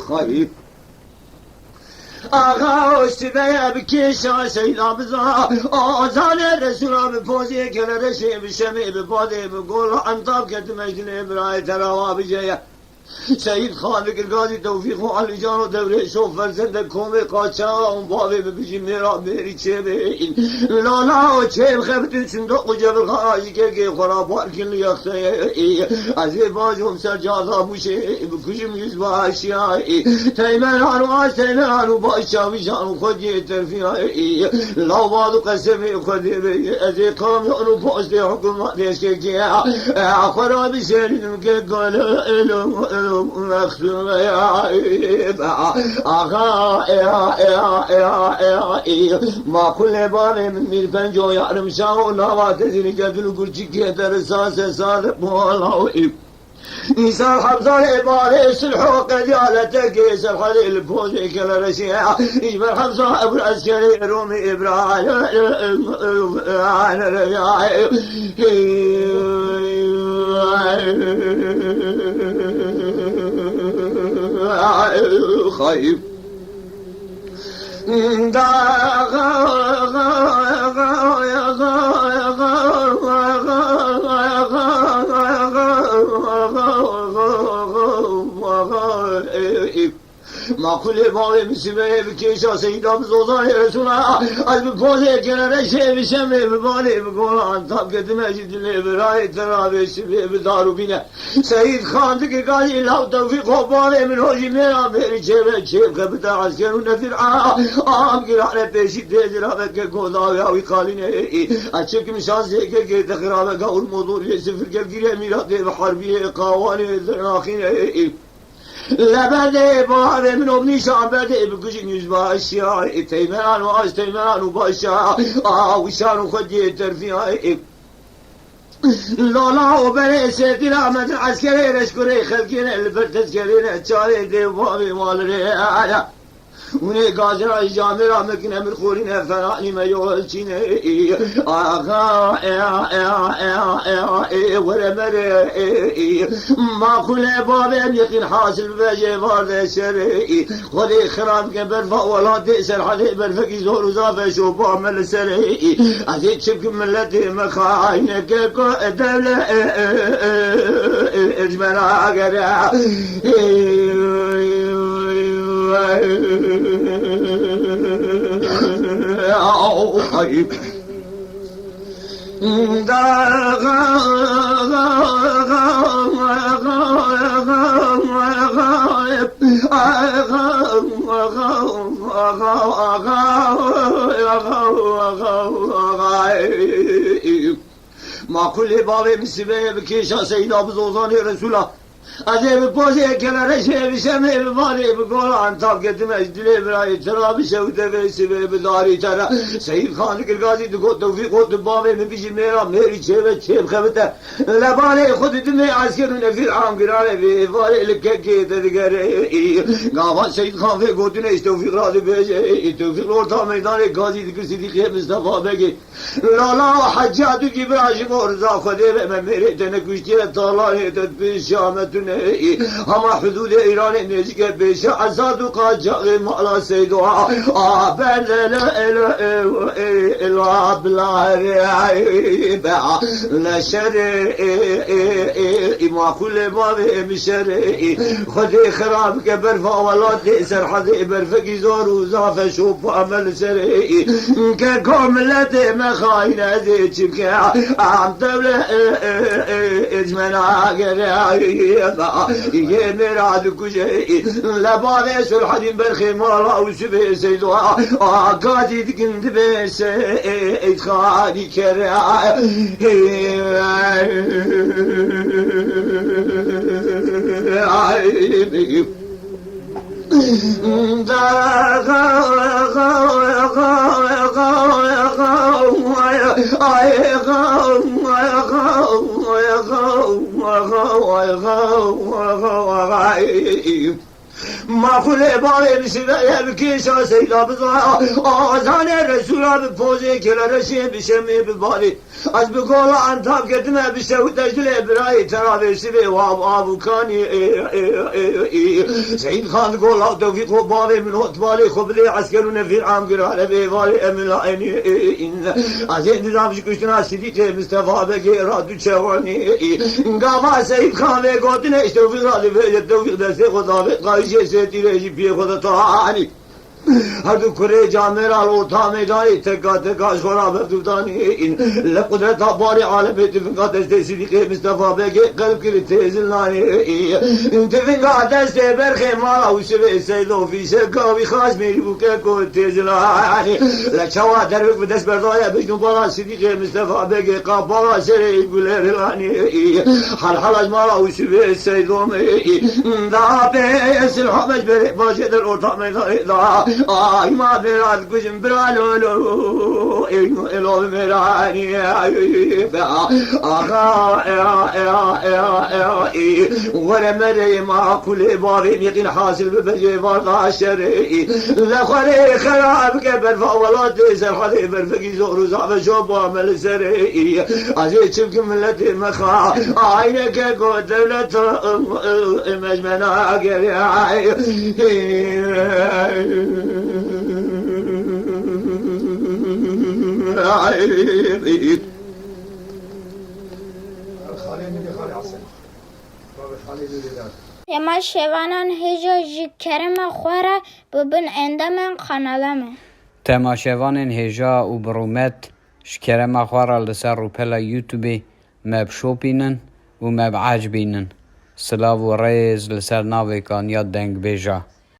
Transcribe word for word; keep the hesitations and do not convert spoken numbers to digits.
Xayî. Axa, o sibeye bi kêşa Seyda biza, azanê Resûla bi pozê kelereşê, bi şemê, bi badê, bi gola entab ketime ji dilê birayê te ra wa bijeye. Seyîd Xan Kirgazî Tewfîq û Elîcan û Dewrêş û ferzendek komê qaça û bavê bi bijî mêra mêrî çêbê. Lala û çêb xebitin sindoq û cebirxana ji kekê xwe ra bar kin li yexseyê. Ez ê bajom ser caza mûşê, bikujim yüzbaşiyayê. Teymeran û az teymeran û baş çavîşan û xwediyê terfiyayê. Law bad û qesemê xwedê bê, ez ê kamyon û postê hikûmetê şkekê. Xwe ra bişêrînim ke gol mexsûmeyayê. Axa, e, e, e, e, e, e. Maqûlê bavê min Mîr Penco Yarim Şah û nava tezînî Cedil û Gurçikê te risase sar bo lawî. Îsar Hemzanê bavê sulh û qediyaletekê serhedê li pozê kelereşê. Îber Hemza Ebul Eskerê Romî Îbrahîm. Xayî. Maqûlê bavê min sibeyê bi kêşa Seyda bi zozanê Resûla, ez bi pozê kelereşê, bi şemê, bi balê, bi golan tab ketime ji dilê birayê te ra vê sibê bi dar û bîne. Seyîd Xan Dikirgazî law Tewfîq û bavê min hojî mêra mêrî çêve çêv xebite esker û nefir a, am girane pêşî têzira veke goda ya wî qalîne. Ez çikim şansê kekê te xirabeka û motorê sifir kevgîrê mîratê bi herbiyê qawanê zernaxîne. Leberdê bavê min û nîşan berdê bikujin yüzbaşiyayê. Teymeran û az teymeran û başa a wişan û xwediyê terfiyayê. Lala û berê sêtî ra me din eskerê reşkurê xelkê ne li ber tezkerê ne çarê dê bavê malirê. Hûnê gazera îcamê ra me kin emir xorîne feranî me yol çîne. Axa, e, e, e, e, e, were mere, e, e. Maqûlê bavê em yeqîn hasil bibe jê var de şerê. Xwedê xirab ke berfa welatê serhedê berfekî zor û zaf e şopa me li serê. Ez ê çi bikim miletê me xayîneke ku dewle, e, e, e, e, e, ji me nagere. Ay. Maqûlê bavê min sibeyê bi kêşa Seyda bi zozanê Resûla. Ez ê bi pozê kelereşê, bi şemê, bi balê, bi golan tab ketime ji dilê birayê te ra, bi şew devê sibê bi darî te re. Seyîd Xan Kirgazî digot, Tewfîq got, tu bavê min bijî mêra mêrî çêve çêb xebite. Lebanê xwe didimê esker û nefîr am girane vê êvarê li kekê te digere. Gava Seyîd Xan vê gotinê ji Tewfîq ra dibêje. Tewfîq li orta meydanê gazî dikir Sidîqê Mistefa Begê. Lala Hecî Atûkî bira ji bo riza Xwedê be me mêrê te nekuştiye, talanê te pêşiya me tune. Hema hudûdê Îranê nêzîk e, pêşiya Esad û qaçaxê mala Seydo. A berdele elo elo ela bila be leşerê. Îma xulê bavê mişerê. Xwedê xira bike berfa welatê, serhedê berfekî zor û zaf e, şopa me li serê. Keko miletê me xayîn e, ez ê çi bike? Em dewle, e, e, e, e, ji me nagere. Yê mêra dikuje. Lebanê Sulhedîn berxê mala û sibê Seydo. A gazî dikin dibê se, e, e, xanî kere. Maxulê bavê bi sibeye bi kêşa Seyda bizaya, azanê Resûla bi pozê kelereşê bi şemê bi balê. Ez bi gola Entab ketime bi şewit ez dilê birayê teravê sibê wab avûkanî. Seyîd Xan gola Tewfîq xwe bavê min hot balê xwe bidê esker û nefîr am girane bê valê emila enî. Ez ê nizam ji kuştina Sidîqê Mistefa Begê ra du çewanî. Gava Seyîd Xan vê gotine ji Tewfîq ra dibêje Tewfîq destê xwe davêt qayîşê sêtîrê jî piyê xwe de tanî. Her du kurê camêra li orta meydanê teka teka ji xwe re bevdûdanîn. Li qudreta barê alemê tifinga destê Sidîqê Mistefa Begê qelb kir têzil nanî. Tifinga destê berxê mala Ûsivê Seydo fîşeka wî xaç mêrî bû keko têzil nanî. Le çawa dervik bi dest berdaye bijnû bala Sidîqê Mistefa Begê qapala serê gulê rilanî. Hal hal ez mala Ûsivê Seydo me. Da bê silha mecberê bajê der orta meydanê da. Ay ma bêra dikujim bira lo lo. Ey lo lo bêra ni. Axa, e, e, e, e, e, were merê ma kulê bavê yekîn hasil bi bejê varda şerê. Lexwarê xera bike berfa welatê serhadê berfekî zor û zave şopa me li serê. Azê çimkin milletê me xa. Ayneke ku dewlet mecmena gere. Temaşevanan hêja ji kerema xwe re bibin endamên kanala me. Temaşevanên hêja û bi rûmet ji kerema xwe re li ser rûpela YouTubeê me bişopînin û me biecibînin. Silav û rêz li ser navê kaniya dengbêja.